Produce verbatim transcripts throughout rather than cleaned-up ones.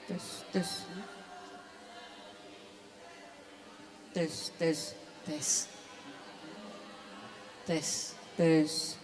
Tes, tes. Tes, tes. Tes. Tes. Tes.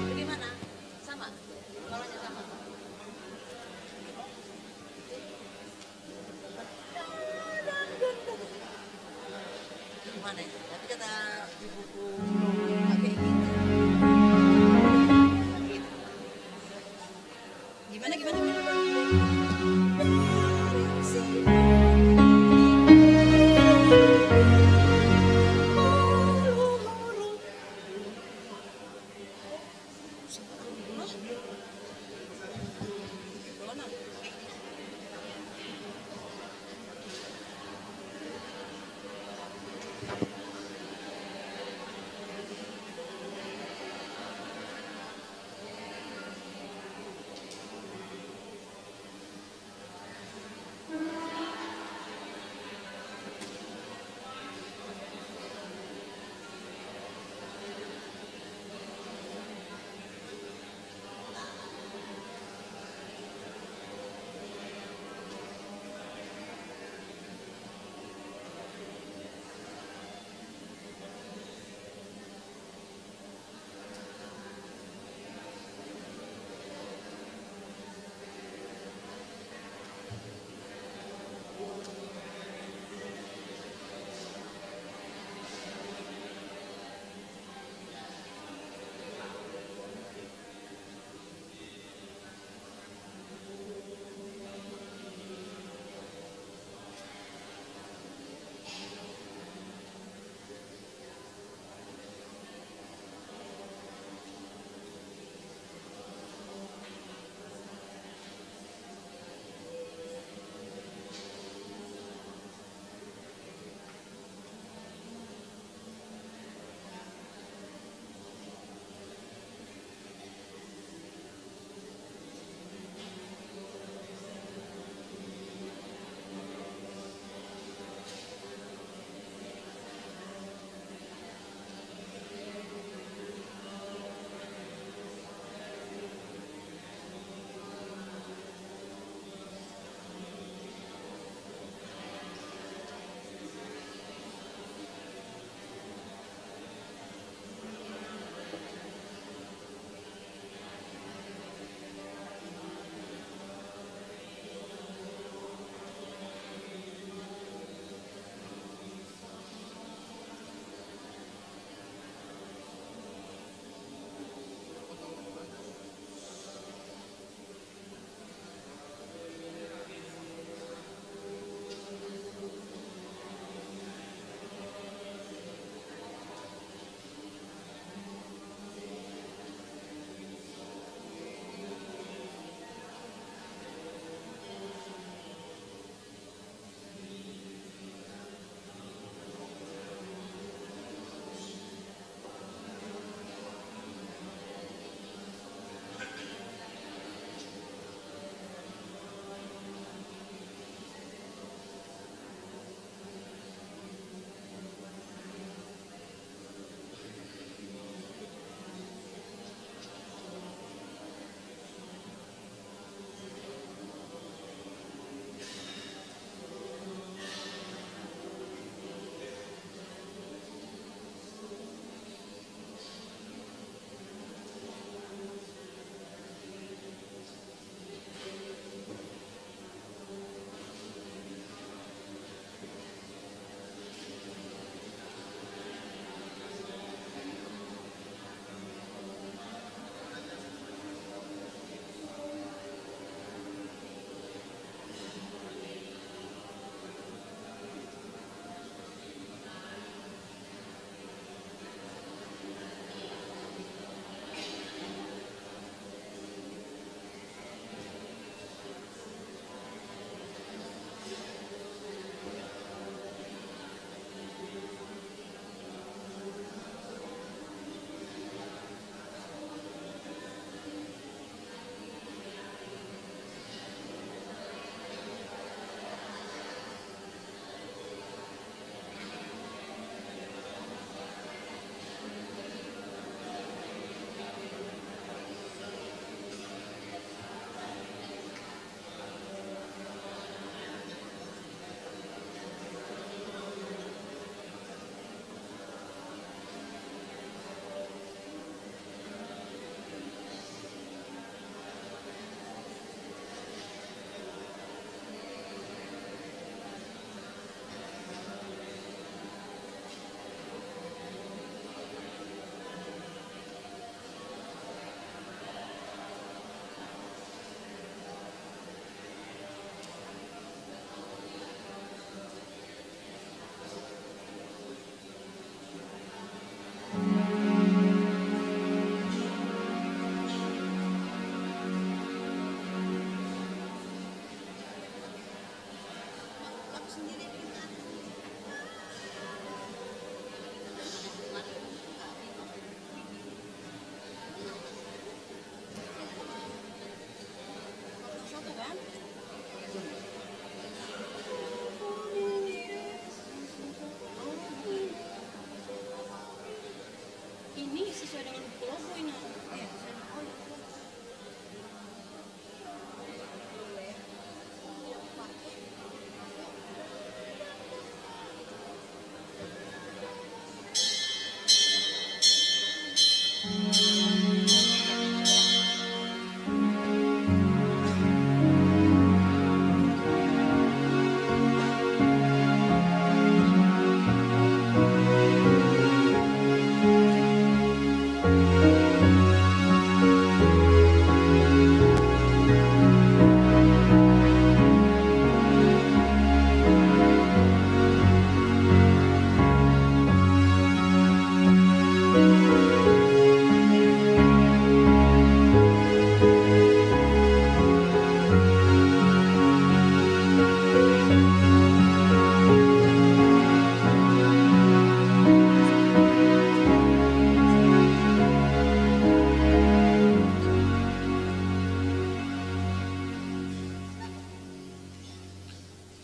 Bagaimana? Sama? Polanya sama? Mana itu? Tapi kata ibuku, pakai ini. Gimana, gimana, gimana?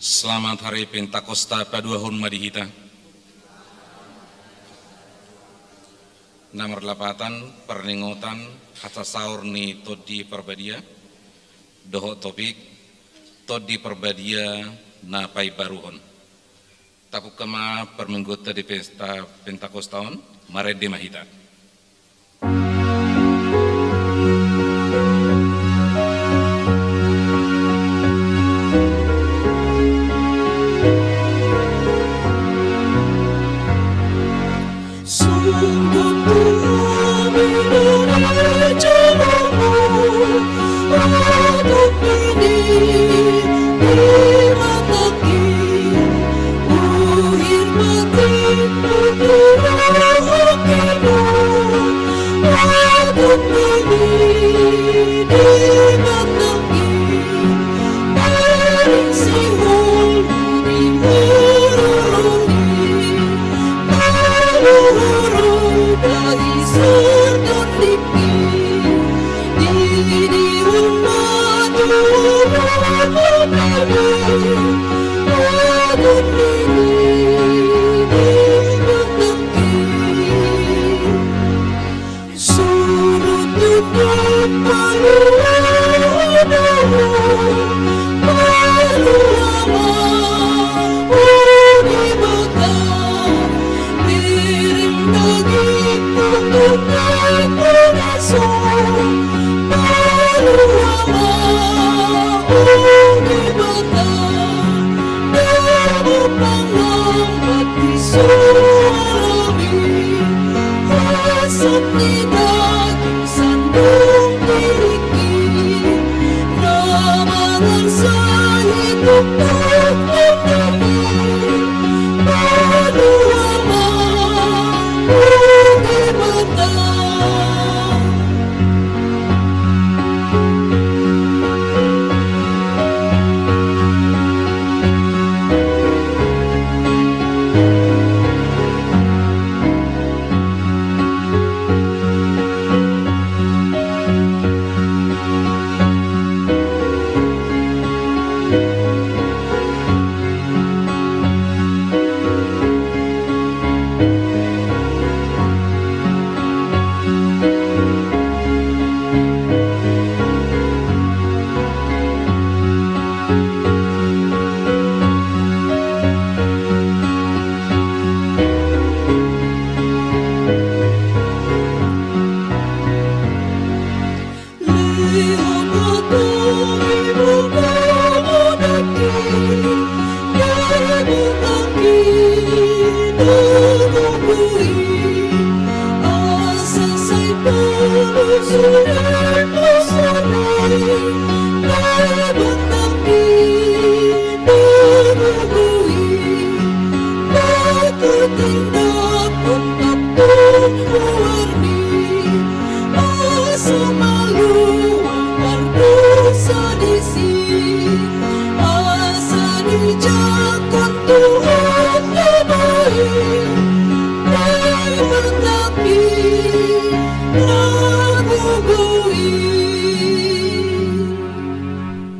Selamat hari Pentakosta paduahon ma di hita. Na marlapatan parningotan hasasaor ni Tondi Parbadia dohot topik Tondi Parbadia na paimbaruhon. Tapungka ma parmingguonta di pesta Pentakosta on, marende ma hita.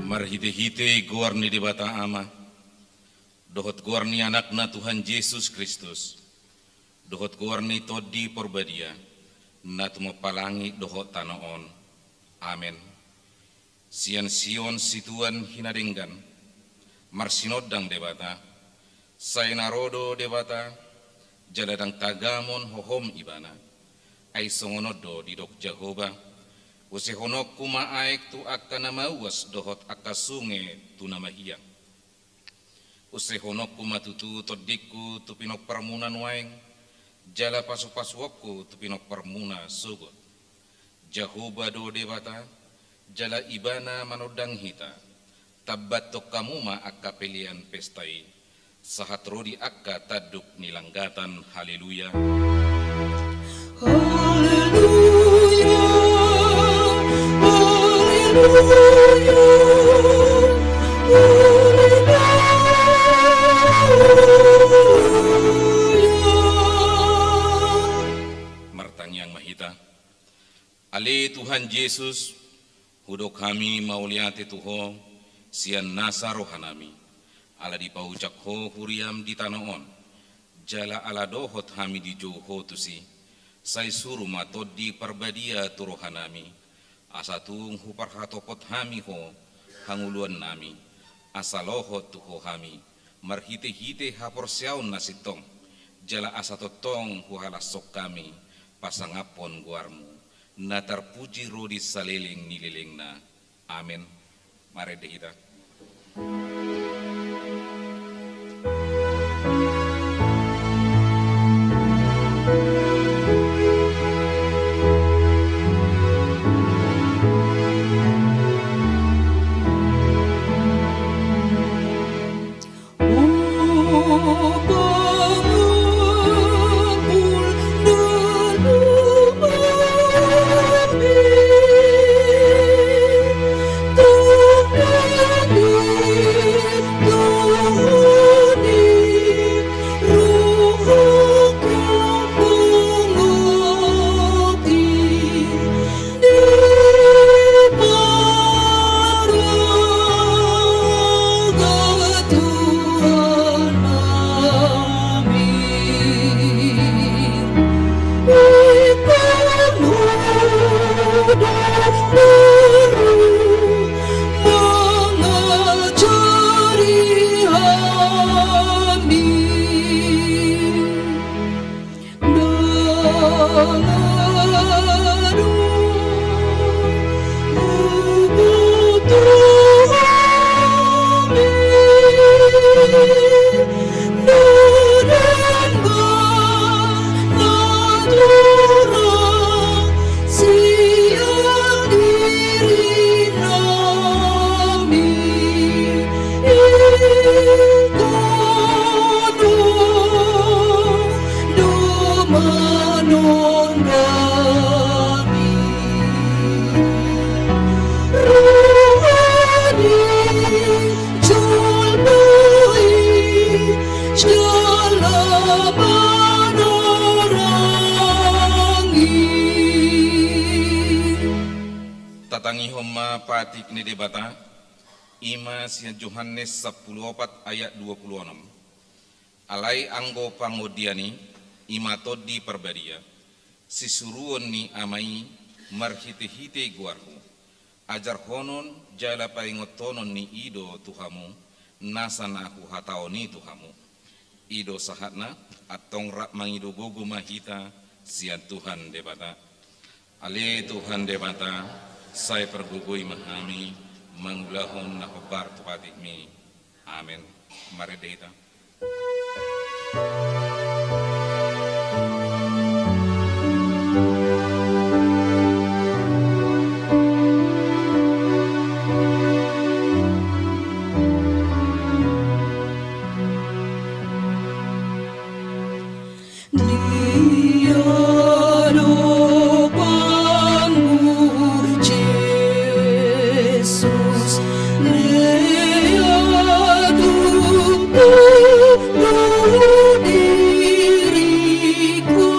Marhitehite goar ni Debata Ama, dohot goar ni Anakna Tuhan Jesus Kristus, dohot goar ni Tondi Parbadia, na tumompa langit dohot tano on. Amen. Sian Sion situan hinadenggan, marsinondang Debata, sai na ro do Debata, jala ndang tagamon hohom Ibana. Ai songon on do didok Jahowa: Usehononku ma aek tu angka na mauas dohot angka sunge tu na mahiang. Usehononku ma tutu tondingku tu pinomparmuna nuaeng, jala pasupasuonku tu pinomparmuna sogot. Jahowa do Debata, jala Ibana manondang hita. Tambathon hamu ma angka pelean pesta i, sahat ro di angka tanduk ni langgatan. Haleluya. Haleluya, haleluya, haleluya. Martangiang ma hita. Ale Tuhan Jesus, hudok hami mauliate tu Ho sian nasa rohanami. Ala dipaujak Ho huriaM di tano on, jala ala dohot hami dijou Ho tusi, sai suru ma Tondi Parbadia tu rohanami, asa tung huparhatopot hami Ho hangoluannami, asa lohot tu Ho hami, marhitehite haporseaon na sintong, jala asa tongtong huhalashon hami pasangaphon goarMu, na tarpuji ro di saleleng ni lelengna. Amen. Marende hita. Tatangihon ma patik ni Debata. I ma sian Johannes sampulu opat ayat dua pulu onom. Alai anggo pangondian i, i ma Tondi Parbadia, sisuruon ni Ama i marhitehite goarhu, ajarhonon jala paingotonon ni i do tu hamu nasa na huhatahon i tu hamu. I do sahatna. Antong rap mangido gogo ma hita sian Tuhan Debata. Ale Tuhan Debata, sai pargogoi ma hami mangulahon na hombar tu patikMi. Amen. Marende hita. Di adopanMu Jesus, lea tung tunduk diriku,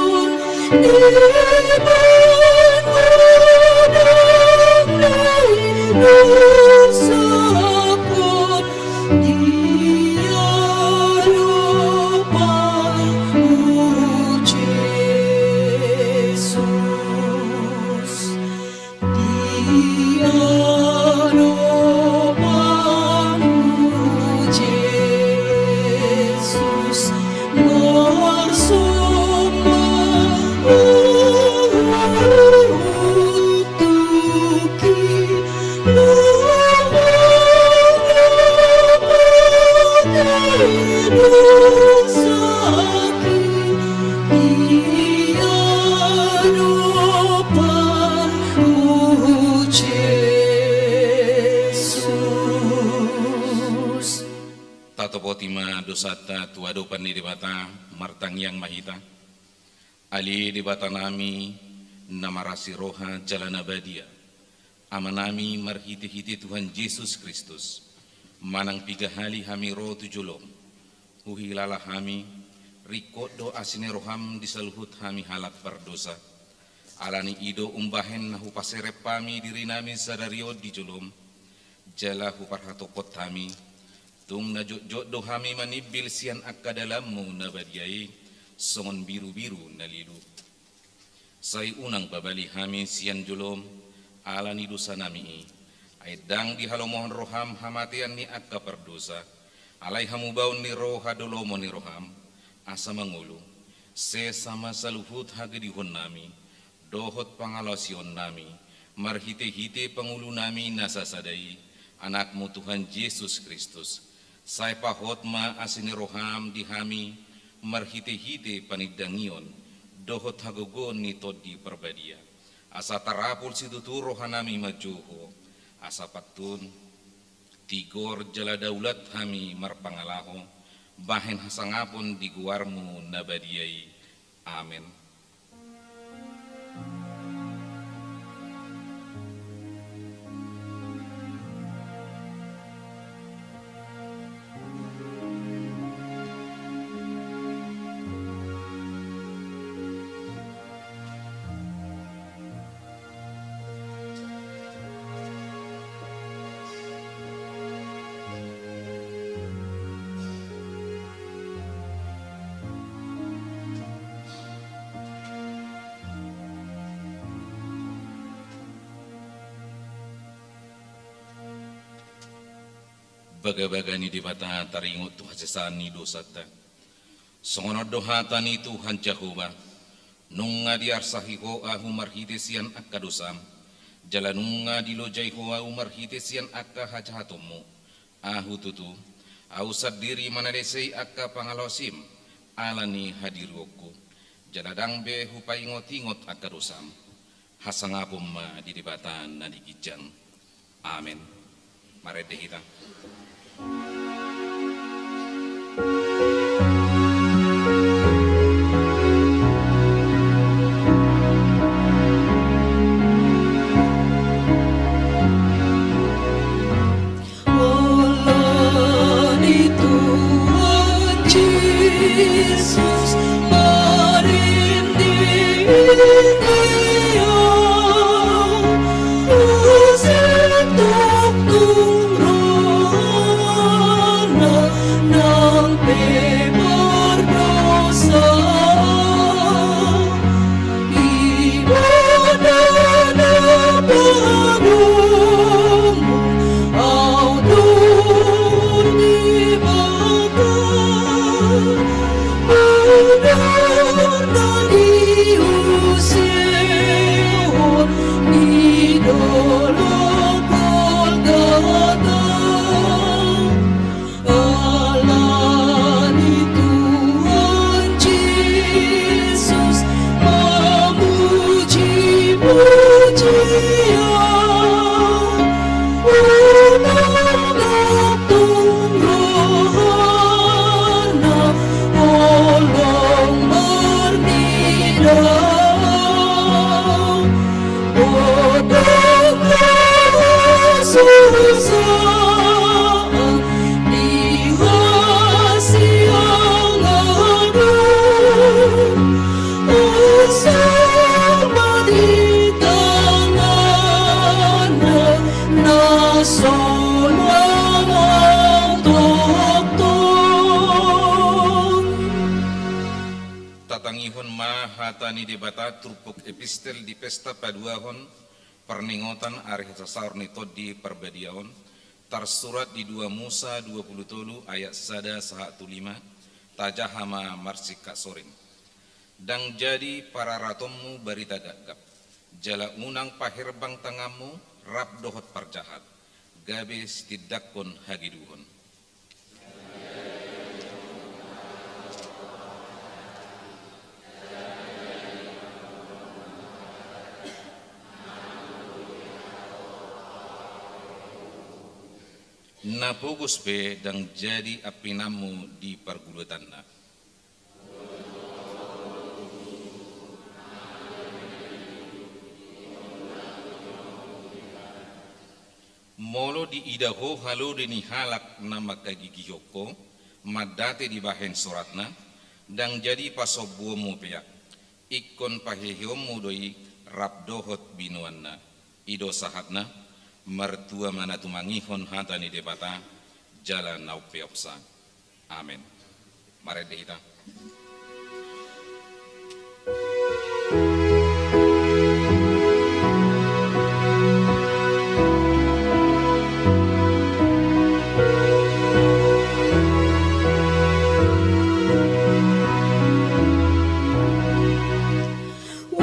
di pangodangMu dosaku. Di adopanMu Jesus, di adopanMu Jesus, marsombahon ahu tu Ho. Tatopoti ma dosanta tu adopan ni Debata, martangiang ma hita. Ale Debatanami na marasi roha jala na badia, Amanami marhitehite Tuhan Jesus Kristus, manang piga hali hami ro tu joloM, huhilala hami, ringkot do asi ni rohaM di saluhut hami halak pardosa. Ala ni i do umbahen na hupaserep hami dirinami sadari on di joloM, jala huparhatopot hami, Tung na jotjot do hami manimbil sian angka dalanmu na badia i, songon birubiru na lilu. Sai unang pabali hami sian jolom, ala ni dosanami i. Ai ndang dihalomohon roham hamatean ni angka pardosa, alai hamubaon ni roha do lomo ni roham, asa mangolu, sesa ma saluhut hagedihonnami, dohot pangalaosionnami, marhitehite pangulunami na sasada i, Anakmu Tuhan Jesus Kristus. Sai pahot ma asi ni roham di hami, marhitehite panindangion, dohot hagogoon ni Tondi Parbadia. Asa tarapul situtu rohanami manjou Ho, asa pantun, tigor jala daulat hami marpangalaho, bahen hasangapon di goarmu na badia i. Amen. Bagabaga ni Debata taringot tu hasesaan ni dosanta. Songon on do hata ni Tuhan Jahowa, nunga diarsahi Ho ahu marhite sian angka dosam, jala nunga dilojai Ho ahu marhite sian angka hajahatonmu. Ahu tutu, ahu sandiri manalesei angka pangalaosim, ala ni hadirionku, jala ndang be hupaingotingot angka dosam. Hasangapon ma di Debata na di ginjang. Amen. Marende hita. Ala ni Tuhan Jesus marende ia, asa tongtong rohana nang pe mardosa. Ibana na padomu au tu Debata, ibana na niusehon di dolok Golgota. Ala ni Tuhan Jesus, mamuji-pujian, unang tongtong rohana holong marnida. Godang hasusaan di hasiangan on, asa ma di tanganna na so manang tongtong. Tatangihon ma hata ni Debata turpuk epistel di pesta paduahon parningotan ari hasasaor ni Tondi Parbadia on, tarsurat di dua Musa dua pulu tolu ayat sada sahat tu lima, tajaha ma marsingkat soring. Ndang jadi pararatonmu barita gapgap, jala unang paherbang tanganmu rap dohot parjahat, gabe sitindangkon hageduhon. Na pogos pe ndang jadi ampinanmu di pargulutanna. Molo diida ho halode ni halak na manghagigihon ho, mandate dibahen soratna, ndang jadi pasombuonmu peak, ingkon paheheonmu do i rap dohot binoanna. I do sahatna, martua ma na tumangihon hata ni Debata, jala na umpeopsa. Amen. Marende hita. O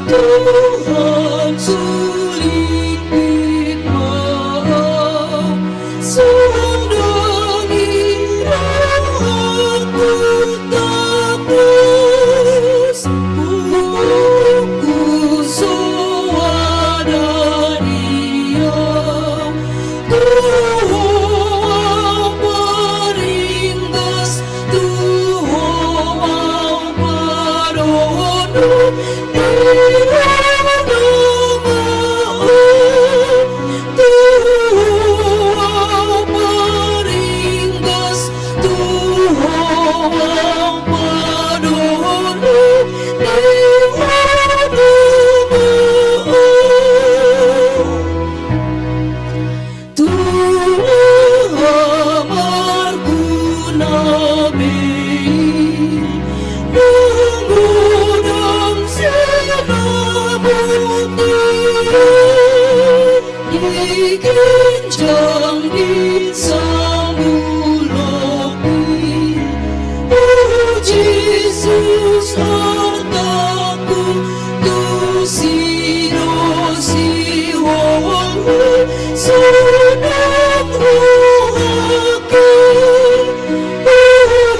Tuhan, sulingkit ma au, sondangi rohangku tangkas, punguangku so ada di Au. Tu Ho au paringgas, tu Ho au padohot, di Ho do ma au. Tu Ho au paringgas, tu Ho au padohot, di Ho do ma au. Tu aha marguna be i na godang sinamot i, di ginjang di sabulok i. O Jesus, artangku, tusi do sihol Ho, sonang rohangki. O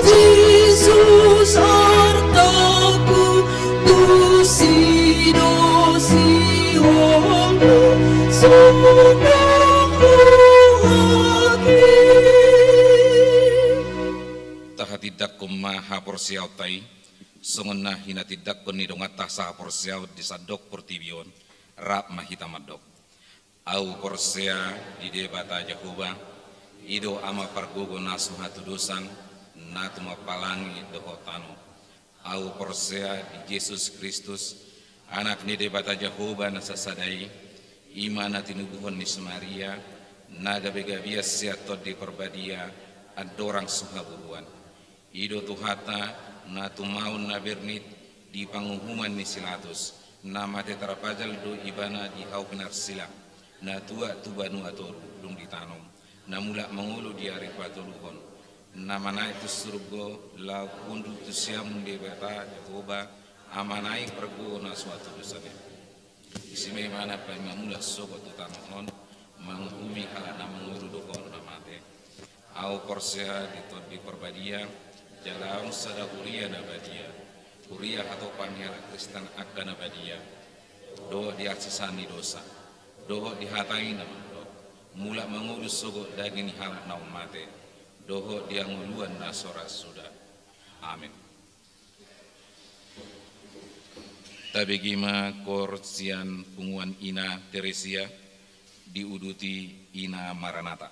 Jesus, artangku, tusi do sihol Ho, sonang rohangki. Tahatindangkon ma haporseaonta i, songon na hinatindangkon ni donganta sahaporseaon di sandok portibi on. Rap ma hita mandok. Au porsea di Debata Jahowa, i do Ama pargogo na so hatudosan, na tumampalangi dohot tano. Au porsea di Jesus Kristus, Anak ni Debata Jahowa na sasada i, i ma na tinubuhon ni si Maria, na gabegabean sian Tondi Parbadia, andorang so haburuan. I do Tuhanta, na tumaon na bernit di panguhuman ni si Latus, na mate tarpajal do Ibana di hau pinarsila, na tuat tu banua toru dung ditanom, na mulak mangolu di ari patoluhon, na manaek tu surgo laho hundul tu siamun Debata Jahowa, Amana i pargogo na so hatudosan i. Disi ma Ibana paima mulak sogot tu tano on, manguhumi halak na mangolu dohot na mate. Au porsea di Tondi Parbadia, jala adong sada huria na badia, huria hatopan ni halak Kristen angka na badia, dohot di hasesaan ni dosa, dohot di hata i na mandok, mulak mangolu sogot daging ni halak naung mate, dohot di hangoluan na so ra suda. Amen. Tabege ma koor sian punguan Ina Teresia, diuduti Ina Maranata.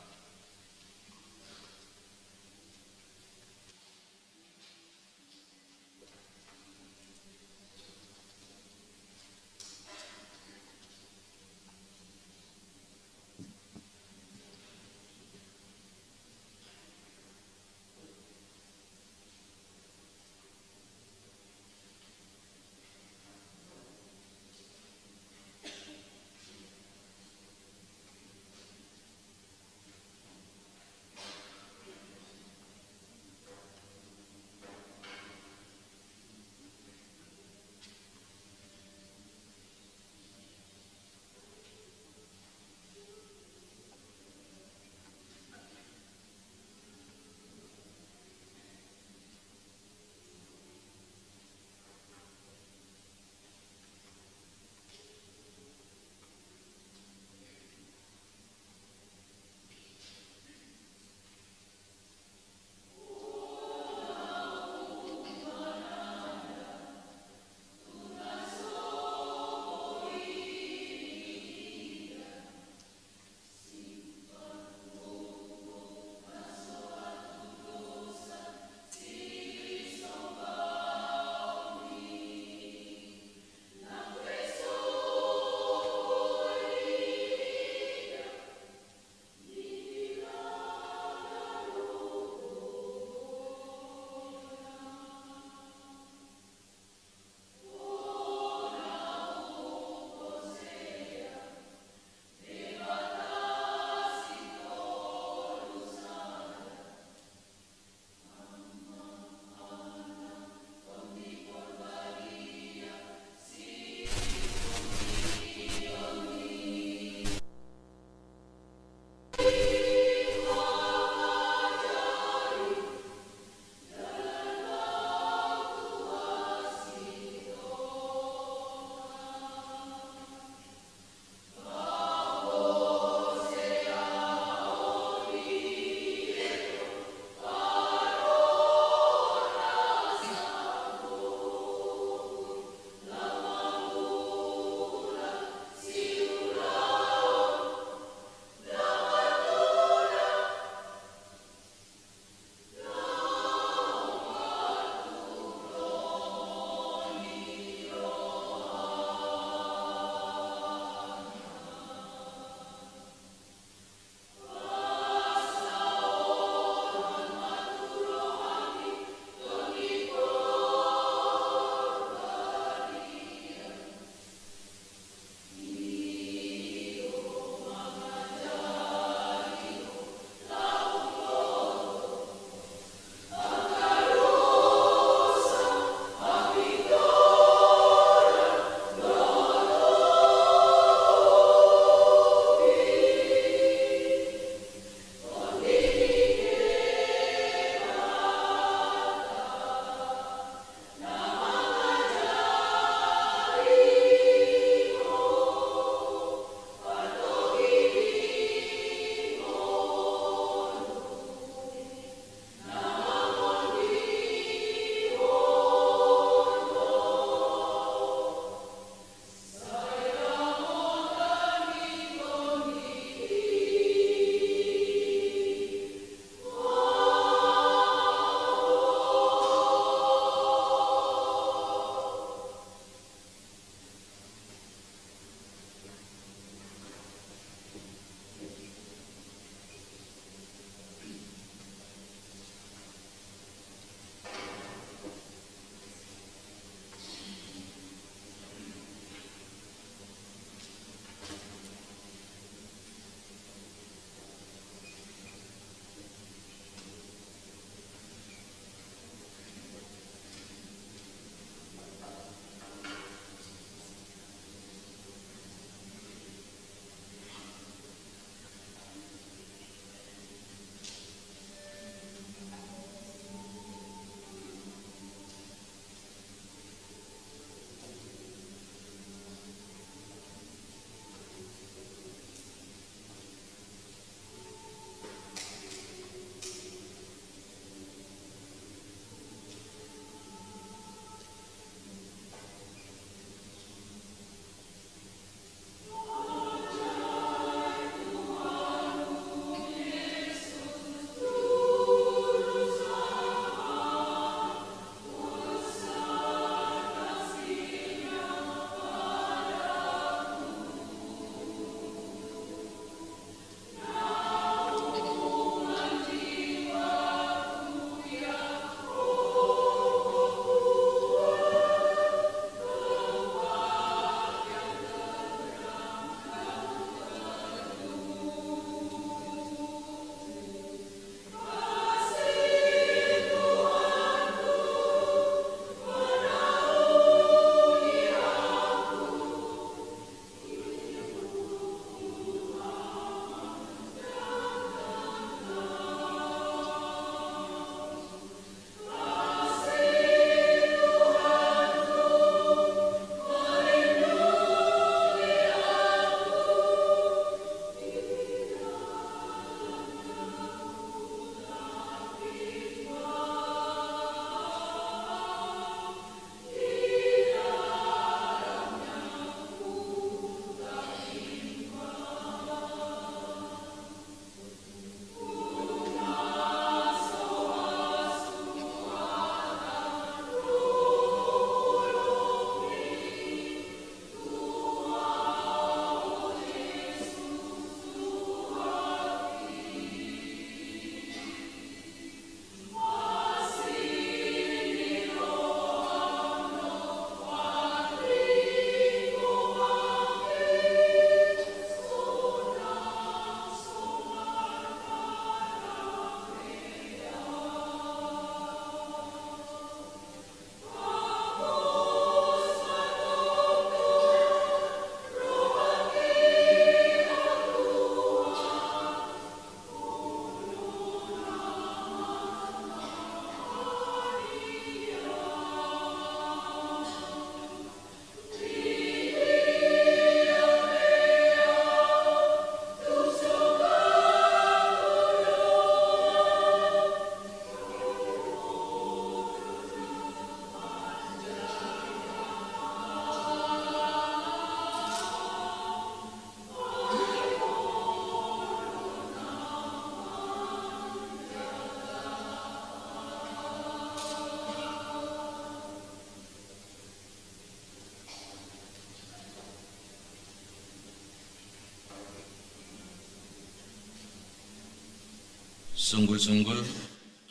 Sunggul-sunggul,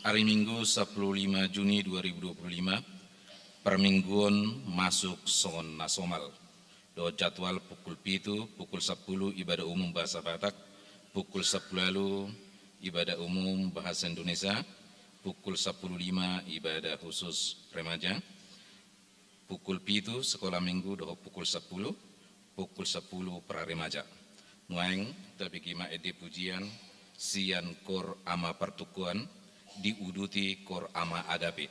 ari Minggu, sampulu lima Juni dua ribu dua puluh lima, parmingguon masuk songon na somal. Dohot jadwal: pukul pitu, pukul sampulu ibadah umum bahasa Batak, pukul sampulu ualu ibadah umum bahasa Indonesia, pukul sampulu lima ibadah khusus remaja, pukul pitu sekolah minggu dohot pukul sampulu, pukul sampulu pra remaja. Nuaeng tabege ma ende pujian sian Kor Ama Partukoan, diuduti Kor Ama Agape.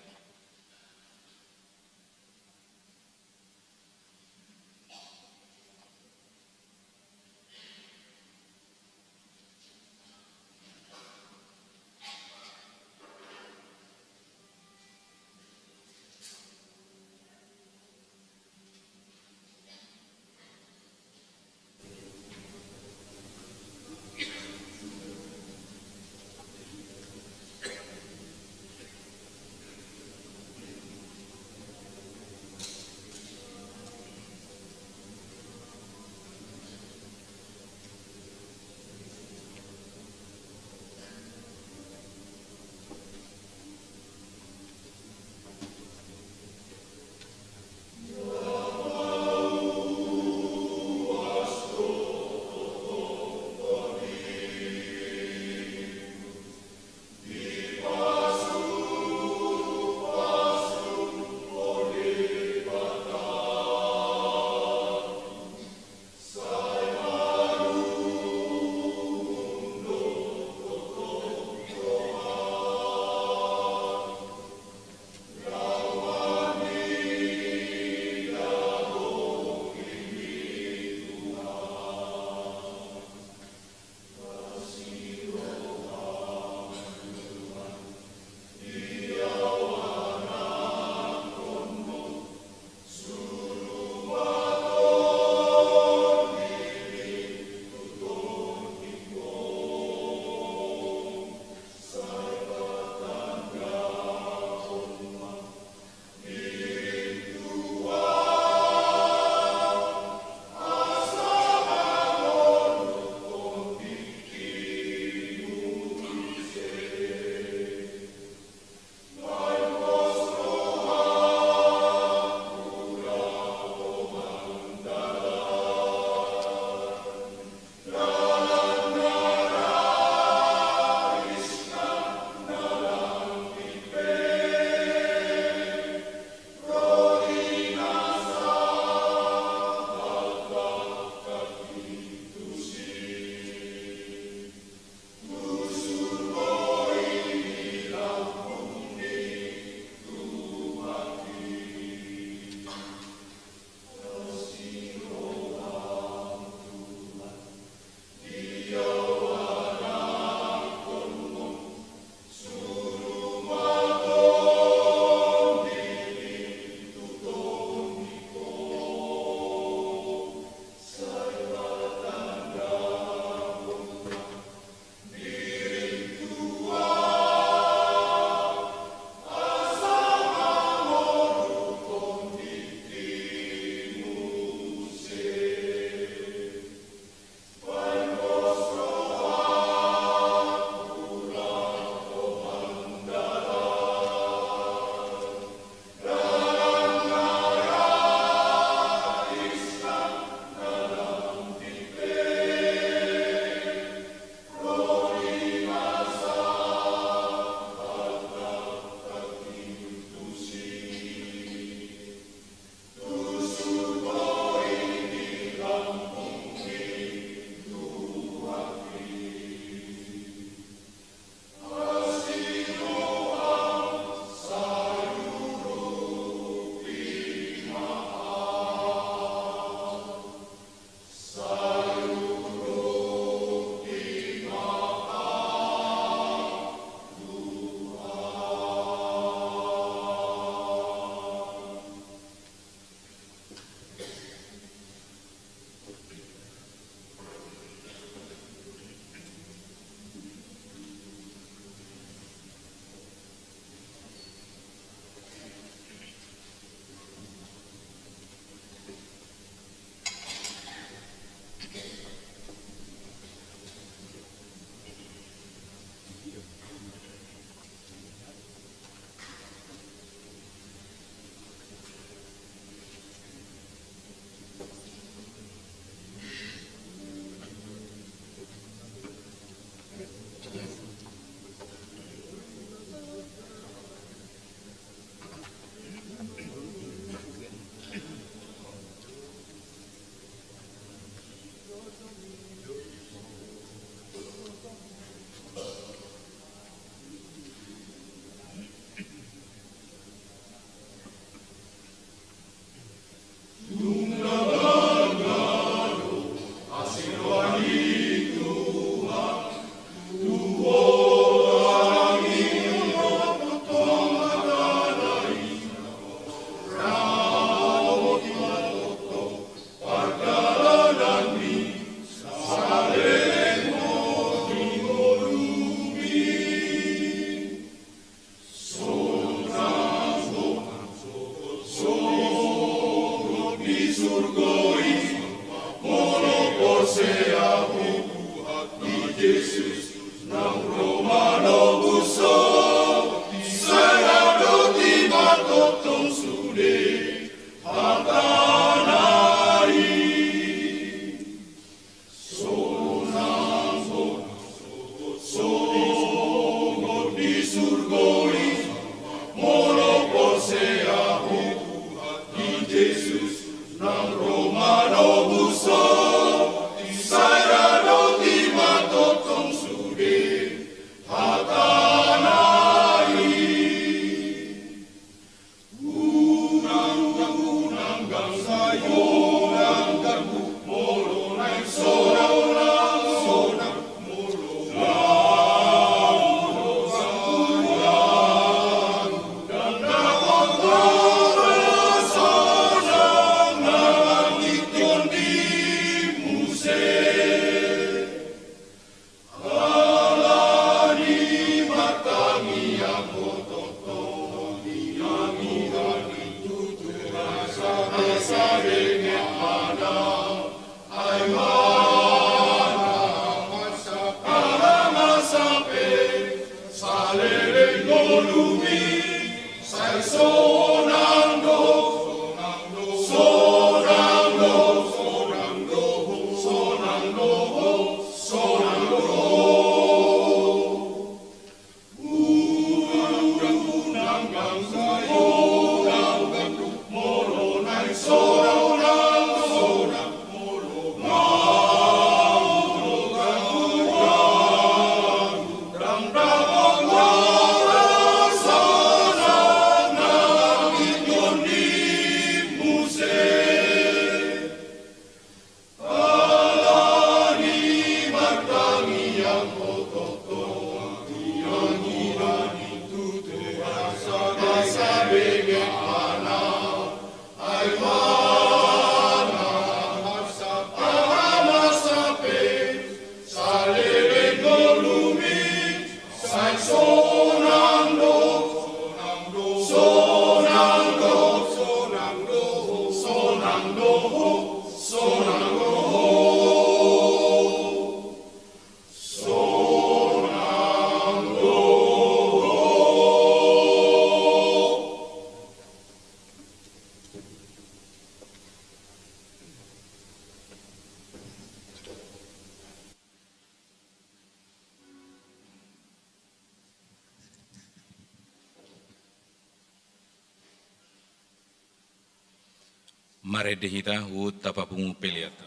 Marende hita, huhut tapapungu peleanta.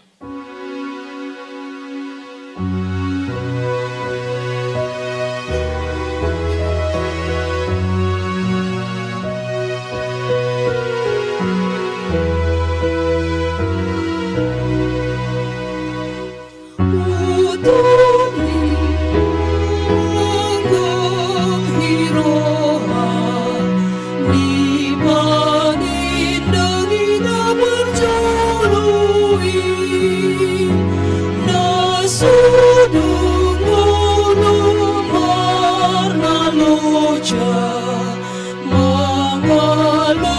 Mangalo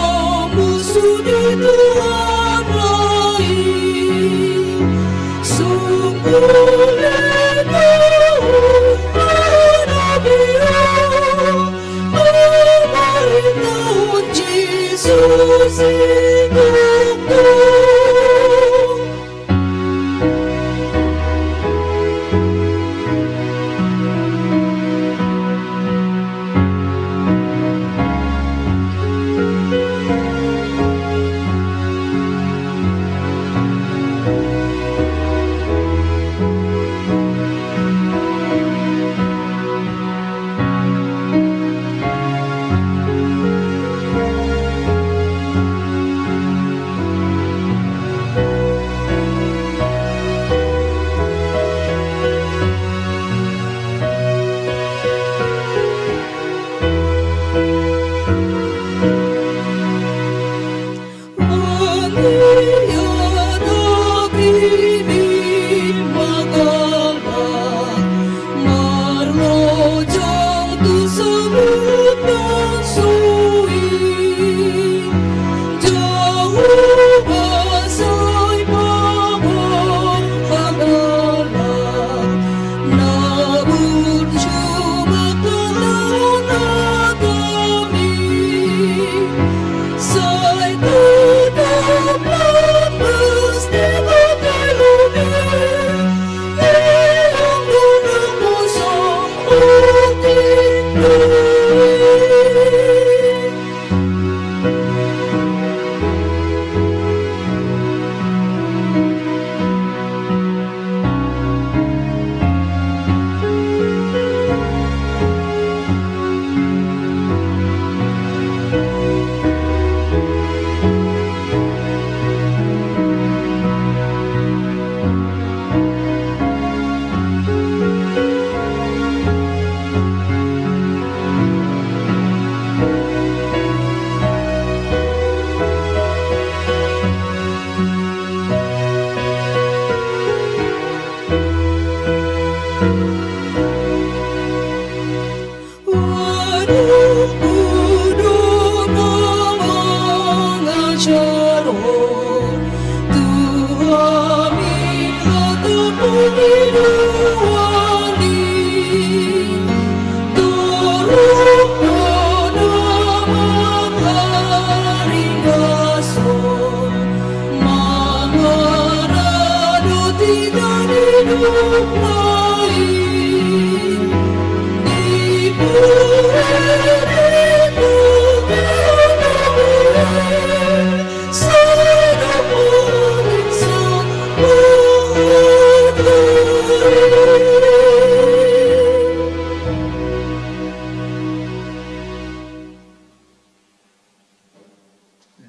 musu di Tuhan i, sungkul i do hanabi on, pamarintaon Jesus i tongtong.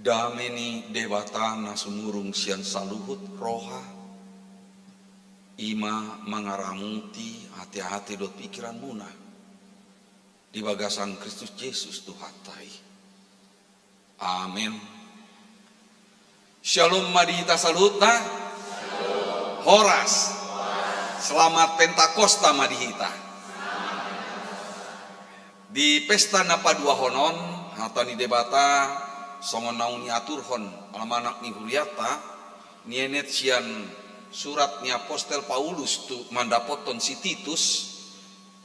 Dame ni Debata na sumurung sian saluhut roha, i ma mangaramuti ateate dohot pingkiranmuna di bagasan Kristus Jesus Tuhanta i. Amen. Syalom ma di hita saluhutna. Horas. Selamat Pentakosta ma di hita. Di pesta na paduahon on, hata ni Debata songon naung niaturhon almanak ni hurianta, nienet sian surat ni apostel Paulus tu mandapothon si Titus,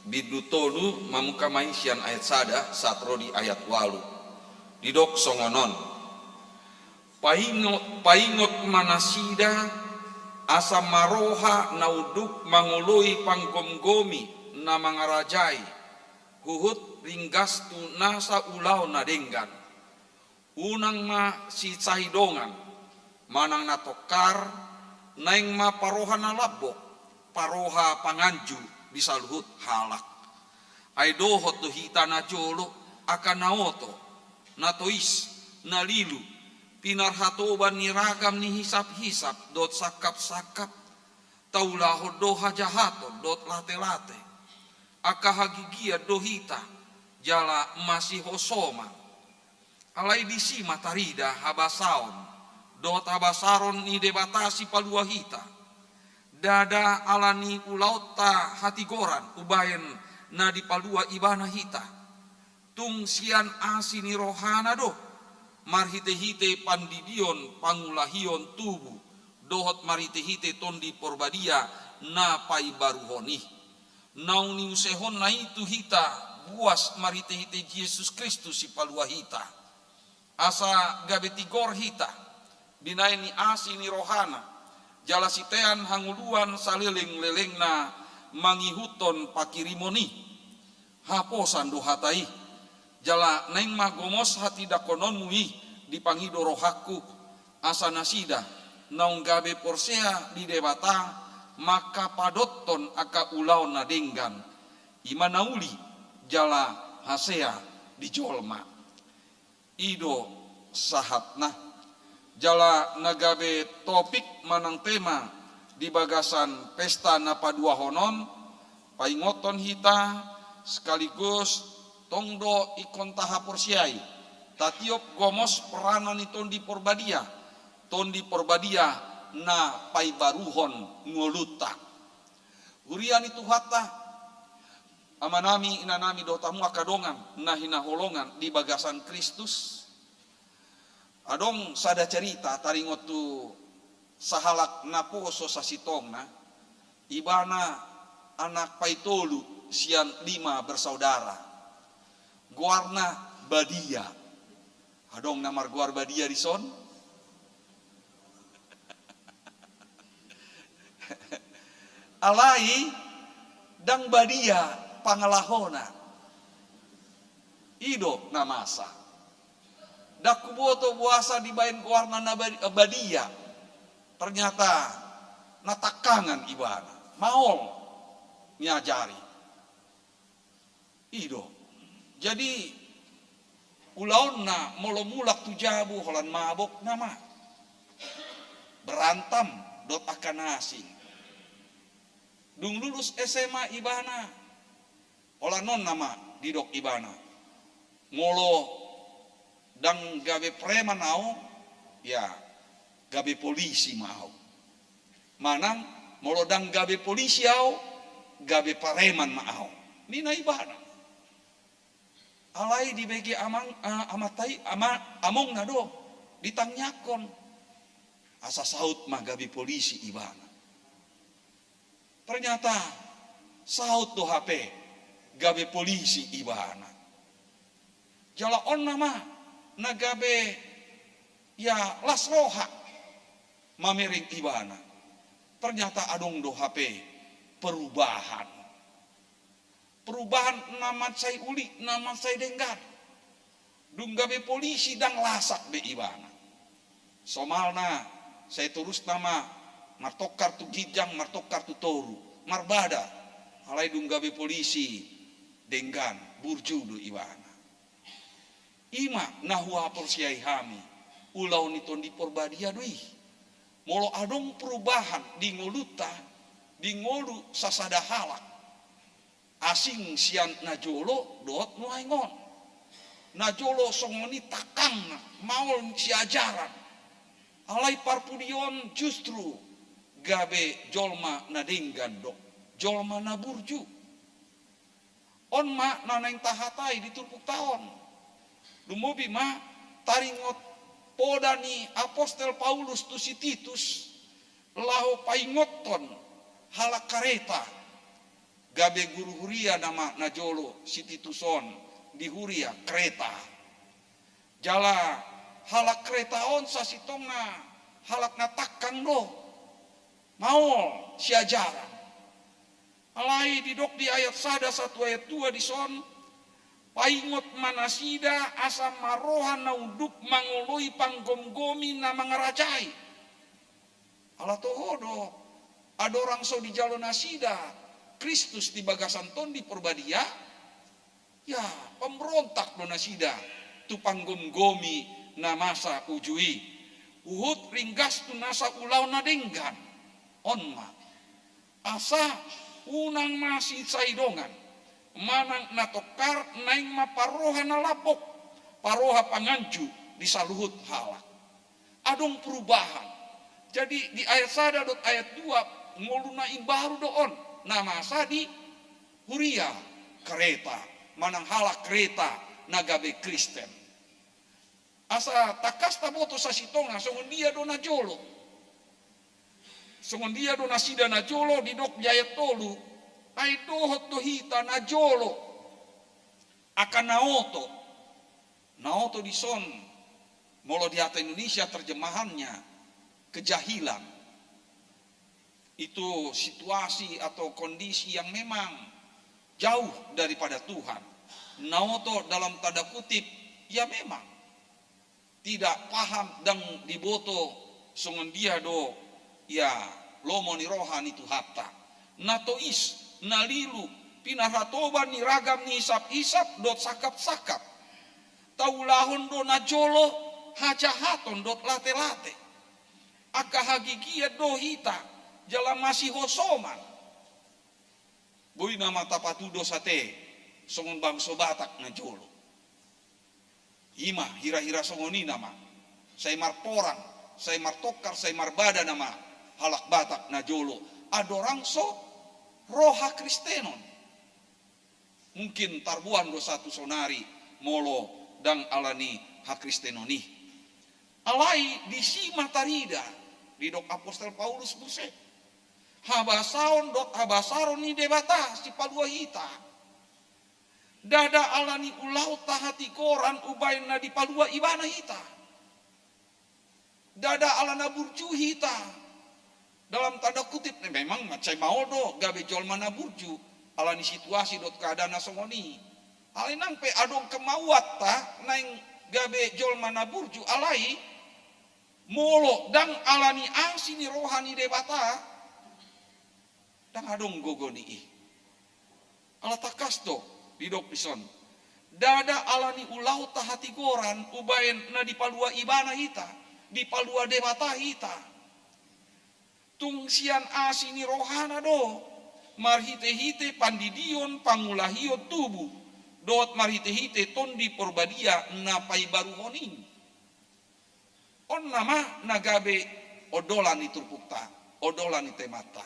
bindu tolu, mamungka ma i sian ayat sada sahat ro di ayat ualu. Didok songon on: Paingot, paingot ma nasida, asa maroha na unduk mangoloi panggomgomi na mangarajai, huhut ringgas tu nasa ulaon na denggan. Unang ma sisahi dongan, manang na tongkar, naeng ma paroha na lambok, paroha panganju di saluhut halak. Ai dohot do hita na jolo angka na oto, na tois, na lilu, pinarhatoban ni ragam ni hisaphisap dohot sangkapsangkap, taulahon do hajahaton dohot latelate. Angka hagigian do hita, jala masihosoman. Alai disi ma tarida habasaon dohot habasaron ni Debata Sipalua hita. Ndada ala ni ulaonta hatigoran umbahen na dipalua Ibana hita. Tung sian asi ni rohana do, marhitehite pandidion pangulahion tubu, dohot marhitehite Tondi Porbadia na paibaruhon i. Naung niusehonna i tu hita buas marhitehite Jesus Kristus Sipalua hita. Asa gabe tigor hita, binahen ni asi ni rohana, jala sitean hangoluan salelenglelengna mangihuthon pangkirimon i. Haposan do hata i, jala naeng ma gomos hatindangkononmu i dipangido rohangku, asa nasida naung gabe porsea di Debata mangkapadothon angka ulaon na denggan, i ma na uli jala hasea di jolma. I do sahatna. Jala na gabe topik manang tema di bagasan pesta na paduahon on, paingothon hita, sekaligus tong do ingkon tahaporseai, tatiop gomos peranan ni Tondi Porbadia, Tondi Porbadia na paibaruhon ngolunta. Huria ni Tuhanta, amanami, inanami dohot hamu angka dongan na hinaholongan di bagasan Kristus. Adong sada cerita taringot tu sahalak naposo sasintongna, ibana anak paitolu sian lima bersaudara. Goarna Badia. Adong na margoar Badia dison? Alai ndang badia pangalahona. I do na masa. Ndang huboto boasa dibaen goarna na ba-, Badia. Ternyata na tangkangan ibana. Maol niajari. I do. Jadi, ulaonna molo mulak tu jabu holan mabok nama. Berantam dohot angka na asing. Dung lulus S M A ibana, holan on nama didok ibana. Molo ndang gabe preman au, ya, gabe polisi ma au. Manang, molo ndang gabe polisi au, gabe pareman ma au. Ninna ibana. Alai dibege amang, eh, amanta i, ama, amongna do ditangiangkon. Asa saut ma gabe polisi ibana. Ternyata saut do hape gabe polisi ibana. Jala on nama na gabe, ya, las roha mamereng ibana. Ternyata adong do hape perubahan. Perubahan na mansai uli, na mansai denggan. Dung gabe polisi ndang lasak be ibana. Somalna, sai torusna ma martongkar tu ginjang, martongkar tu toru, marbada. Alai dung gabe polisi, denggan, burju do ibana. I ma na huhaporseai hami, ulaon ni Tondi Porbadia do i. Molo adong perubahan di ngolunta, di ngolu sasada halak, asing sian najolo dohot nuaeng on. Najolo songon i tangkangna, maol siajaran. Alai parpudi on justru gabe jolma na denggan do, jolma na burju. On ma na naeng tahatai di turpukta on. Lumobi ma taringot poda ni apostel Paulus tu si Titus, laho paingothon halak Kreta. Gabe guru huria nama najolo si Titus on di huria Kreta. Jala halak Kreta on sasintongna halak na tangkang do, maol siajaran. Alai didok di ayat sada sahat tu ayat dua dison, paingot ma nasida asa marroha na unduk mangoloi panggomgomi na mangarajai. Ala toho do, andorang so dijalo nasida Kristus di bagasan Tondi Porbadia, ya, pemberontak do nasida tu panggomgomi na masa uju i. Huhut ringgas tu nasa ulaon na denggan. On ma. Asa unang masinsai dongan. Manang na tongkar naeng ma parroha na lambok, parroha panganju di saluhut halak. Adong perubahan. Jadi di ayat sada dohot ayat dua, ngolu na imbaru do on, na masa di huria Kreta, manang halak Kreta na gabe Kristen. Asa tangkas taboto sasintongna, songon dia do najolo. Songon dia do nasida najolo, didok di ayat tolu, ai dohot do hita najolo, angka na oto. Na oto dison, molo di hata Indonesia terjemahannya kejahilan. Itu situasi atau kondisi yang memang jauh daripada Tuhan. Na oto dalam tanda kutip, ya memang tidak paham, ndang diboto songon dia do, ya, lomo ni roha ni Tuhanta. Na tois, na lilu, pinarhatoban ni ragam ni isap-isap dohot sangkap-sangkap. Taulahon do najolo hajahaton dohot late-late. Angka hagigian do hita, jala masihosoman. Boi nama tapatudos ate songon bangso Batak najolo. I ma hira-hira songon i nama. Sai marporang, sai martongkar, sai marbada nama halak Batak najolo. Andorang so ro hakristenon. Mungkin tarboan do sahat tu sonari molo ndang ala ni hakristenon i. Alai disi ma tarida, didok apostel Paulus muse. Habasaon dohot habasaron ni Debata sipalua hita. Ndada ala ni ulaonta hatigoran umbaen na dipalua ibana hita. Ndada ala na burju hita. Dalam tanda kutip, memang mansai maol do gabe jolma na burju ala ni situasi dohot keadaan na songon i. Alai nang pe adong kemauanta naeng gabe jolma na burju, alai molo ndang ala ni asi ni roha ni Debata, ndang adong gogo ni i. Ala tangkas do didok dison. Ndada ala ni ulaonta hatigoran umbaen na dipalua ibana hita, dipalua Debata hita. Tung sian asi ni rohana do, marhite-hite pandidion pangulahion tubu, dohot marhite-hite Tondi Porbadia na paibaruhon i. On nama na gabe ondolan ni turpukta, ondolan ni temanta.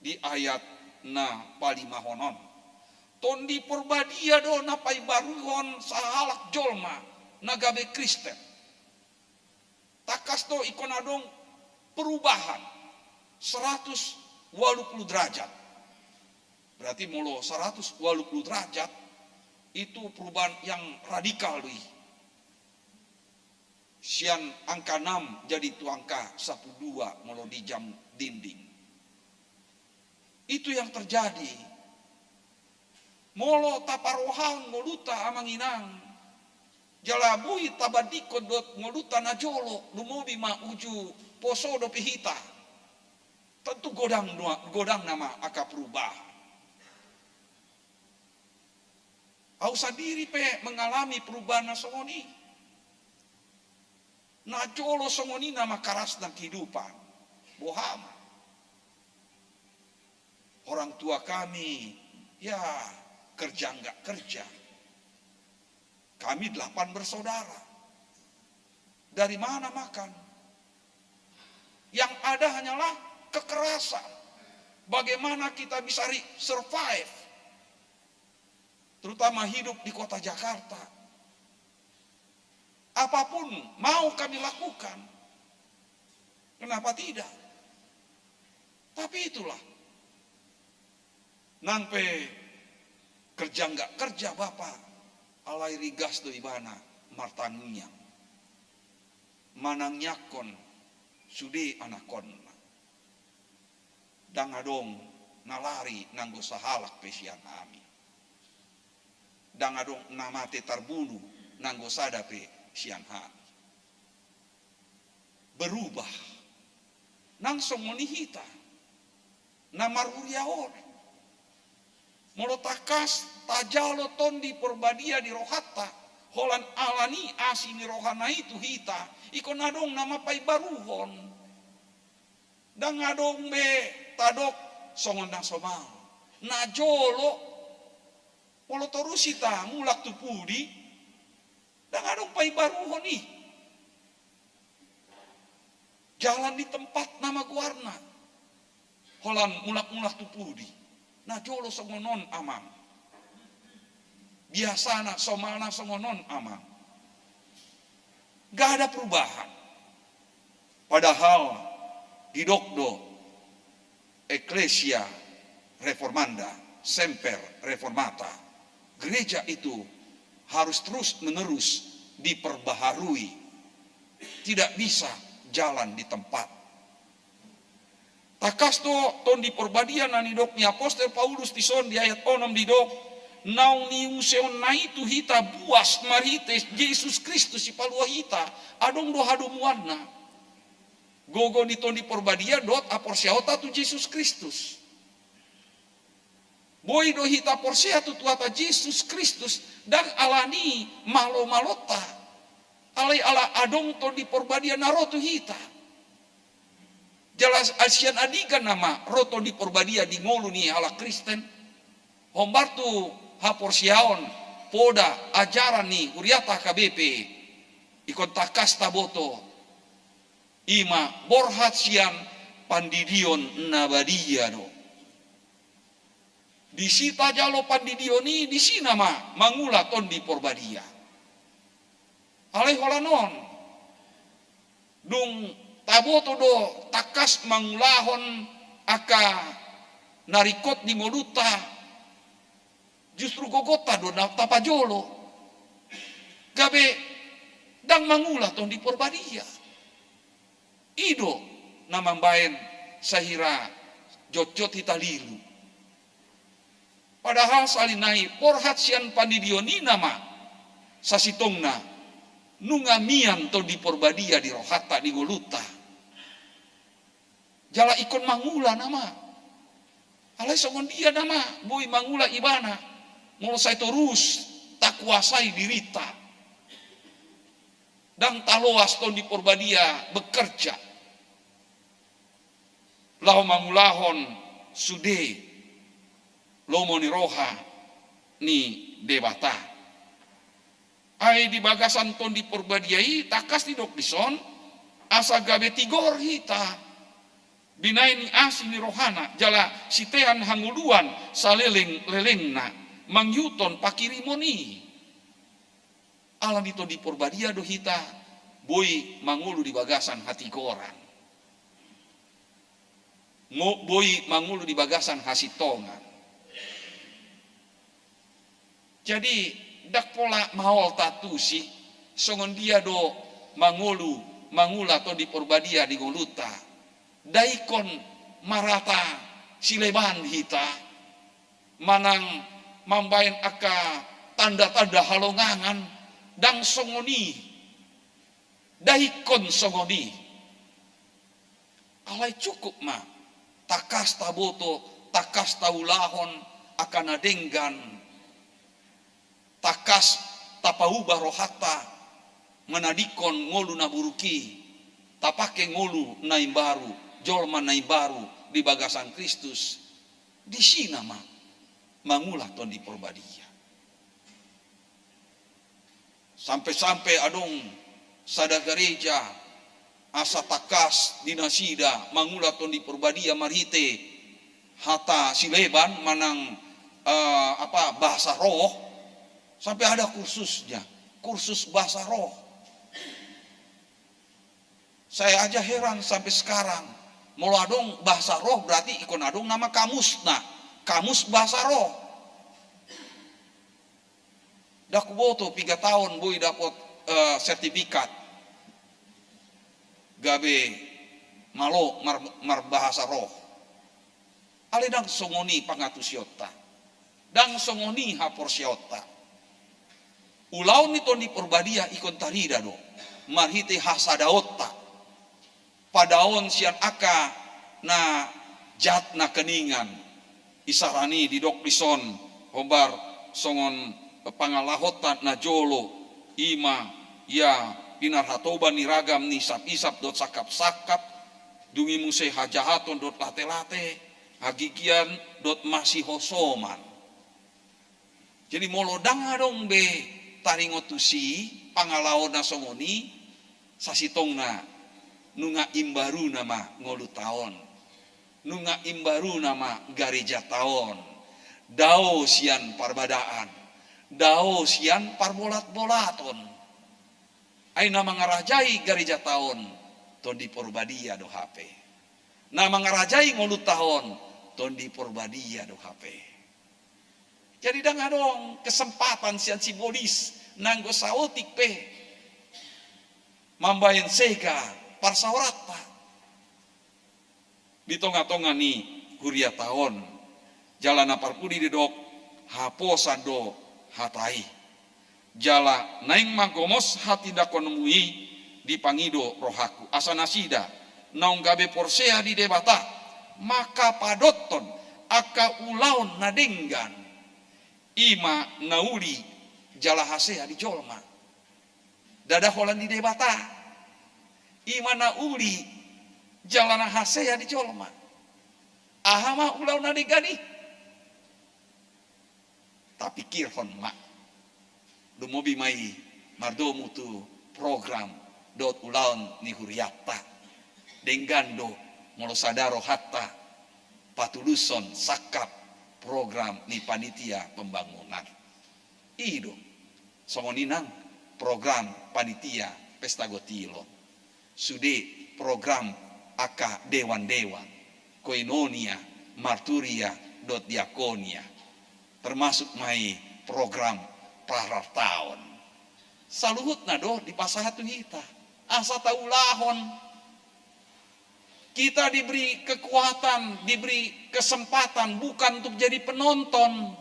Di ayat na palimahon on. Tondi Porbadia do na paibaruhon sahalak jolma na gabe Kristen. Tangkas do ingkon adong perubahan seratus walu pulu derajat. Berarti molo seratus walu pulu derajat, itu perubahan yang radikal do i. Sian angka enam jadi tu angka sampulu dua molo di jam dinding. Itu yang terjadi. Molo taparohahon ngolunta amang inang, jala boi tabandingkon dohot ngolunta na jolo, lumobi ma uju poso dope hita. Tentu godang, godang nama angka perubahan. Au sandiri pe mengalami perubahan na songon i. Na jolo songon i nama karasna kehidupan. Boha ma. Orang tua kami, ya, kerja nggak kerja. Kami delapan bersaudara. Dari mana makan? Yang ada hanyalah kekerasan. Bagaimana kita bisa re-, survive? Terutama hidup di kota Jakarta. Apapun mau kami lakukan. Kenapa tidak? Tapi itulah. Nang pe kerja nggak kerja bapa, alai rigas do ibana martangiang. Manangiangkon sude anakkonna. Ndang adong na lari nanggo sahalak pe sian hami. Ndang adong na mate tarbunuh nanggo sada pe sian hami. Berubah. Nang songon i hita na marhuria on. Molo tangkas tajalo Tondi Porbadia di rohanta, holan alani asi ni rohana i tu hita, ingkon adong na mapaibaruhon. Ndang adong be tadok songon na somal. Na jolo, molo torus hita mulak tu pudi, ndang adong paibaruhon i. Jalan di tempat nama goarna. Holan mulak-mulak tu pudi. Na jolo songon on amang. Biasana somalna songon on amang. Gak ada perubahan. Padahal didok do Ecclesia Reformanda, Semper Reformata. Gereja itu harus terus-menerus diperbaharui. Tidak bisa jalan di tempat. Tangkas do Tondi Porbadia na nidok ni apostel Paulus dison di ayat onom didok, naung niuseonna i tu hita buas marhite Jesus Kristus sipalua hita, adong do hadomuanna. Gogo ni Tondi Porbadia dohot haporseaonta tu Jesus Kristus. Boi do hita porsea tu Tuhanta Jesus Kristus, ndang alani malo-malonta. Alai ala adong Tondi Porbadia na ro tu hita. Jala sian andigan nama ro Tondi Porbadia di ngolu ni halak Kristen. Hombar tu haporseaon, poda, ajaran ni huriata H K B P. Ingkon tangkas taboto. Ima borhat sian pandidion na badia do. Disi tajalo pandidion i, disi nama mangula Tondi Porbadia. Alai holan on, dung taboto do tangkas mangulahon angka na ringkot di ngolunta, justru gogonta do na tapajolo. Gabe ndang mangula Tondi Porbadia. I do na mambaen sahira jotjot hita lilu. Padahal sahali nai borhat sian pandidion i nama sasintongna nunga mian Tondi Porbadia di rohanta di ngolunta. Jala ingkon mangula nama. Alai songon dia nama boi mangula ibana molo sai torus takuasai dirinta. Ndang taloas Tondi Porbadia bekerja laho mangulahon sude lomo ni roha ni Debata. Ai di bagasan Tondi Porbadia i tangkas didok dison, asa gabe tigor hita, binaen ni asi ni rohana jala sitean hangoluan saleleng-lelengna. mangihut panghirimon i. Alani Tondi Porbadia do hita boi mangolu di bagasan hatigoran. Ngo-, boi mangolu di bagasan hasintongan. Jadi, ndang pola maol ta tusi, songon dia do mangolu, mangula Tondi Porbadia di ngolunta. Ndang ingkon marata sileban hita, manang mambaen angka tanda-tanda halongangan, ndang songon i. Ndang ingkon songon i. Alai cukup ma tangkas taboto, tangkas taulahon angka na denggan, tangkas tapauba rohanta manadingkon ngolu na buruk i, tapake ngolu na imbaru, jolma na imbaru di bagasan Kristus. Disi nama mangula Tondi Porbadia. Sampe-sampe adong sada gareja asa tangkas di nasida mangula Tondi Porbadia marhite hata sileban manang, eh, apa, bahasa roh, sampe ada kursusnya, kursus bahasa roh. Saya aja heran sampai sekarang. Molo adong bahasa roh berarti ingkon adong nama kamusna, kamus bahasa roh. Ndang huboto piga taon boi dapot, eh, sertifikat gabe malo mar-, marbahasa roh. Alai ndang songon i pangantusionta, ndang songon i haporseaonta. Ulaon ni Tondi Porbadia ingkon tarida do marhite hasadaonta, padaon sian angka na jat nangkiningan. Isarani didok dison hombar songon pangalahonta na jolo, i ma ia pinarhatoban ni ragam ni isap-isap dohot sangkap-sangkap, dungi muse hajahaton dohot late-late, hagigian dohot masihosoman. Jadi molo ndang adong be taringot tusi pangalaho na songon i, sasintongna nunga imbaruna ma ngolunta on. Nunga imbaruna ma garejata on. Dao sian parbadaan, dao sian parbolat-bolaton. Ai na mangarajai garejata on Tondi Porbadia do hape. Na mangarajai ngolunta on Tondi Porbadia do hape. Jadi ndang adong kesempatan sian sibolis nanggo saotik pe mambaen sega parsaoranta di tonga-tonga ni huriata on. Jala na parpudi didok, haposan do hata i. Jala naeng ma gomos hatindakonmu i dipangido rohangku, asa nasida naung gabe porsea di Debata mangkapadothon angka ulaon na denggan, i ma na uli jala hasea di jolma. Ndada holan di Debata, i ma na uli jala na hasea di jolma. Aha ma ulaon na denggan i? Tapikirhon ma. Lumobi ma i mardomu tu program dohot ulaon ni hurianta. Denggan do molo sada rohanta patulushon sangkap program ni panitia pembangunan. I do. Songon i nang program panitia pesta gotilon. Sude program angka dewan-dewan, koinonia, marturia, dohot diakonia. Termasuk ma i program parartaon. Saluhutna do dipasahat tu hita. Asa taulahon. Kita diberi kekuatan, diberi kesempatan bukan untuk jadi penonton.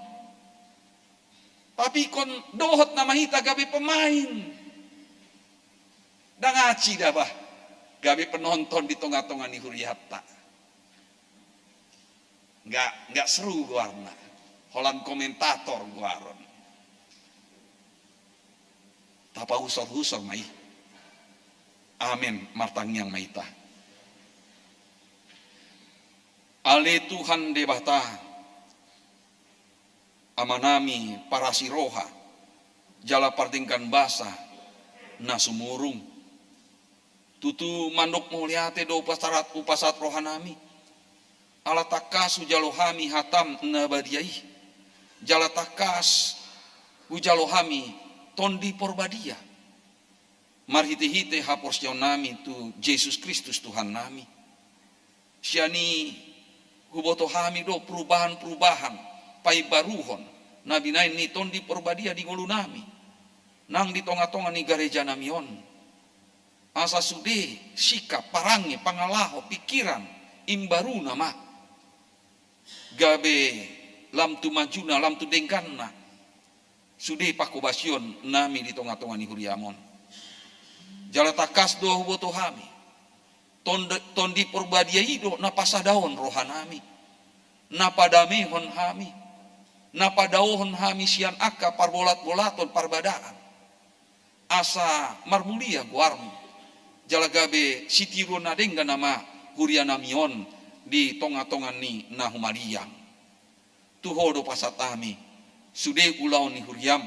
Tapi ingkon dohot nama hita gabe pemain. Ndang aci da bah gabe penonton di tonga-tonga ni hurianta. Nggak, nggak seru goarna. Holan komentator goaron. Tapausor-usor ma i. Amen. Martangiang ma hita. Ale Tuhan Debata, Amanami parasi roha jala pardenggan basa na sumurung. Tutu mandok mauliate do hupasahat, hupasahat rohanami. Ala tangkas hujalo hami hatam na badia i. Jala tangkas hujalo hami Tondi Porbadia marhite-hite haporseaonnami tu Jesus Kristus Tuhannami. Sian i huboto hami do perubahan-perubahan, paimbaruhon na binahen ni Tondi Porbadia di ngolunami nang di tonga-tonga ni garejanami on. Asa sude sikap, parange, pangalaho, pikiran imbaruna ma, gabe lam tu majuna, lam tu dengganna sude panghobasion nami di tonga-tonga ni huriam on. Jala tangkas do huboto hami, Tond-, Tondi Porbadia i do na pasadaon rohanami, na padamehon hami, na padaohon hami sian angka parbolat-bolaton parbadaan, asa marmulia goarmu, jala gabe sitiruon na denggan nama hurianami on di tonga-tonga ni na humaliang. Tu Ho do pasahatnami sude ulaon ni huriam,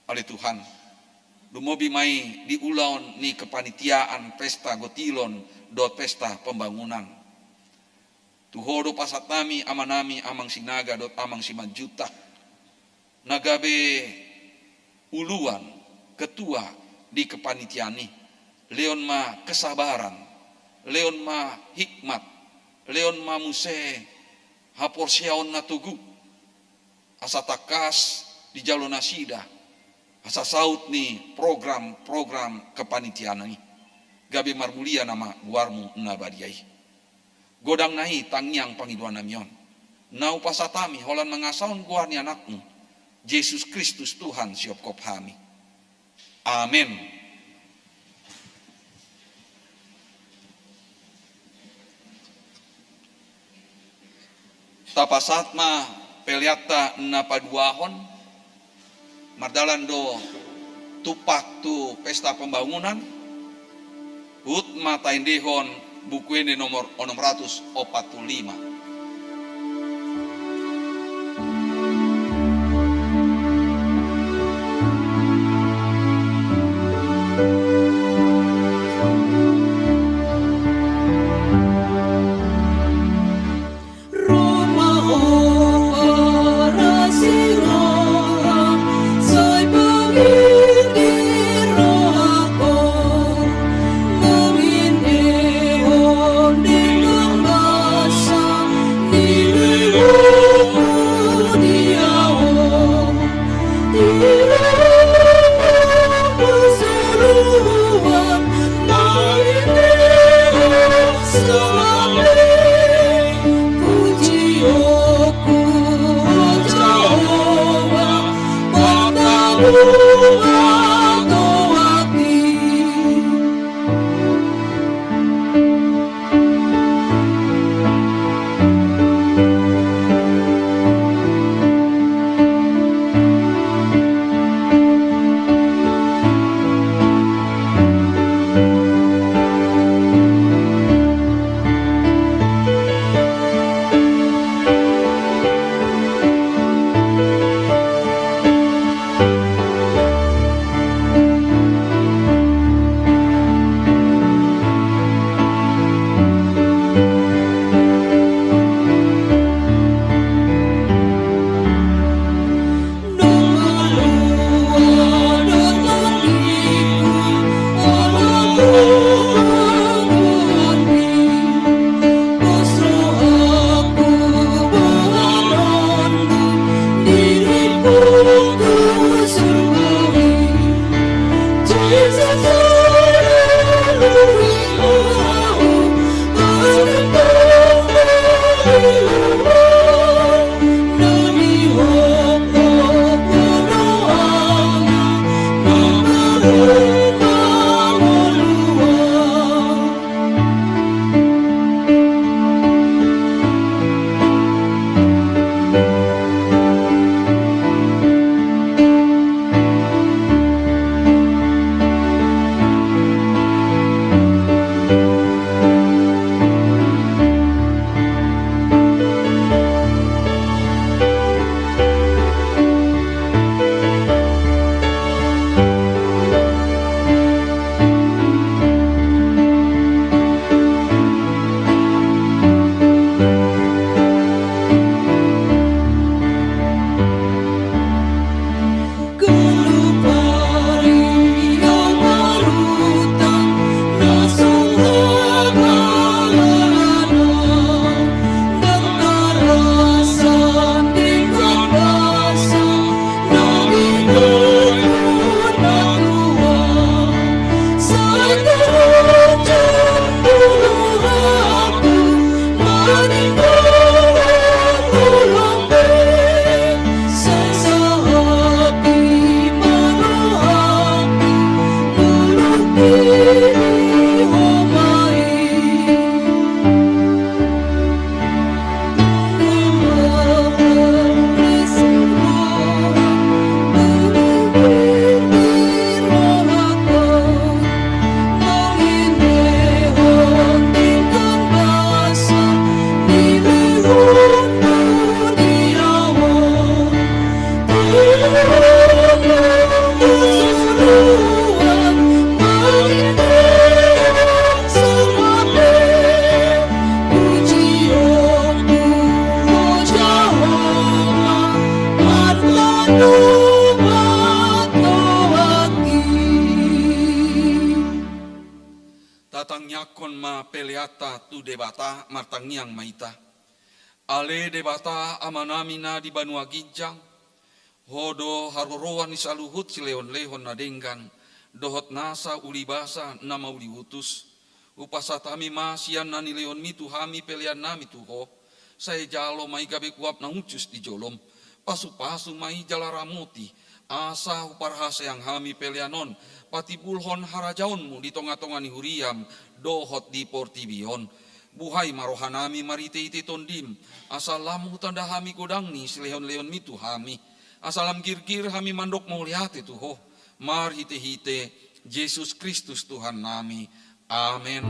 ale Tuhan. Lumobi ma i di ulaon ni kepanitiaan pesta gotilon dohot pesta pembangunan. Tu Ho do pasahatnami amanami Amang Sinaga dohot Amang Simanjuntak, na gabe uluan, ketua di kepanitiaan i. Lehon ma kesabaran, lehon ma hikmat, lehon ma muse haporseaon na togu, asa tangkas dijalo nasida asa saut ni program-program kepanitiaan i, gabe marmulia nama goarmu na badia i. Godang na i tangiang pangidoannami on, na hupasahat hami holan mangasahon goar ni Anakmu, Jesus Kristus Tuhan sihophop hami. Amen. Tapasahat ma peleanta na paduahon, mardalan do tumpak tu pesta pembangunan. Huhut ma taendehon Buku Ende nomor onom ratus opat pulu lima. Tatangiangkon ma peleanta tu Debata, martangiang ma hita. Ale Debata Amanami na di banua ginjang, Ho do haroroan ni saluhut silehonlehon na denggan, dohot nasa ulibasa na mauliutus. Hupasahat hami ma sian na nilehonmi tu hami peleannami tu Ho, sai jalo ma i gabe uap na hushus di jolom. Pasupasu ma i jala ramoti, asa huparhaseang hami pelean on patimbulhon harajaonmu di tongatonga ni huriam dohot di portibi on. Buhai ma rohanami marhitehite Tondim, asa lam hutanda hami godang ni silehonlehonmi tu hami, asa lam girgir hami mandok mauliate tu Ho, marhitehite Jesus Kristus Tuhannami. Amen.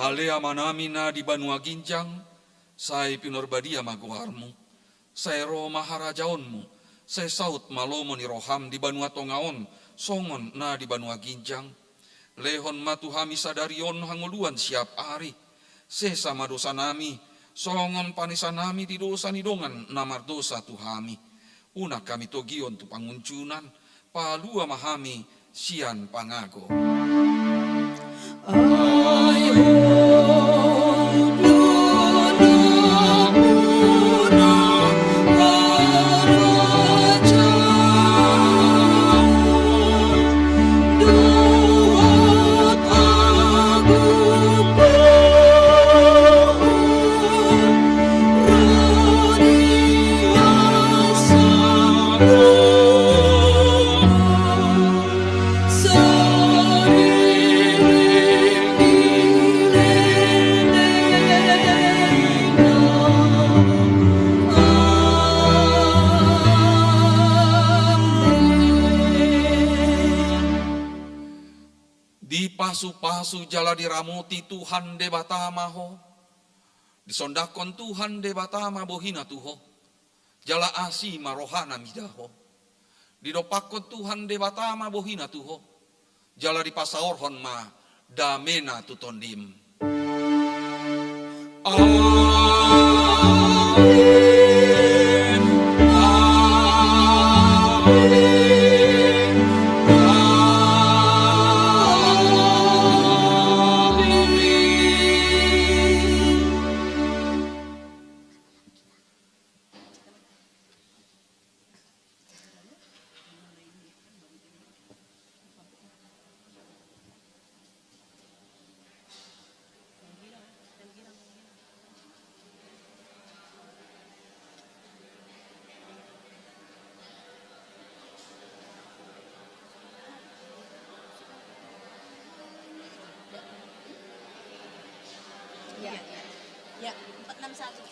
Ale Amanami na di banua ginjang, sai pinarbadia ma goarmu. Sai ro ma harajaonmu. Sai saut ma lomo ni roham di banua tonga on, songon na di banua ginjang. Lehon ma tu hami sadari on hangoluan siap ari. Sesa ma dosanami, songon panesanami di dosa ni dongan na mardosa tu hami. Unang hami togion tu pangunjunan, palua ma hami sian pangago. Dipasupasu jala diramoti Tuhan Debata ma ho. Disondangkon Tuhan Debata ma bohina tu ho, jala asi ma rohana mida ho. Didompakkon Tuhan Debata ma bohina tu ho, jala dipasaorhon ma damena tu tondim. Amen. Amen. Amen. Ya, ya. Ya, empat enam satu.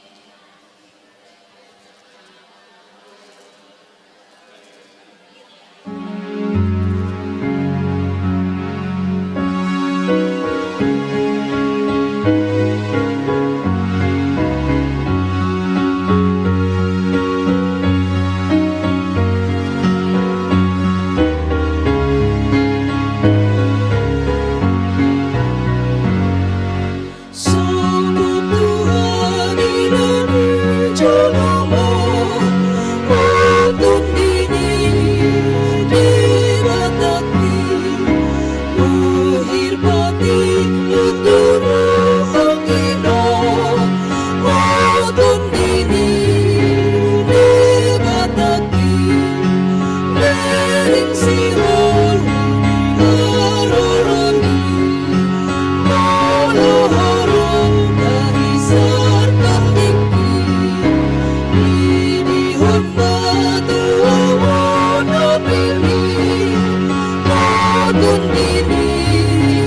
Tondimi.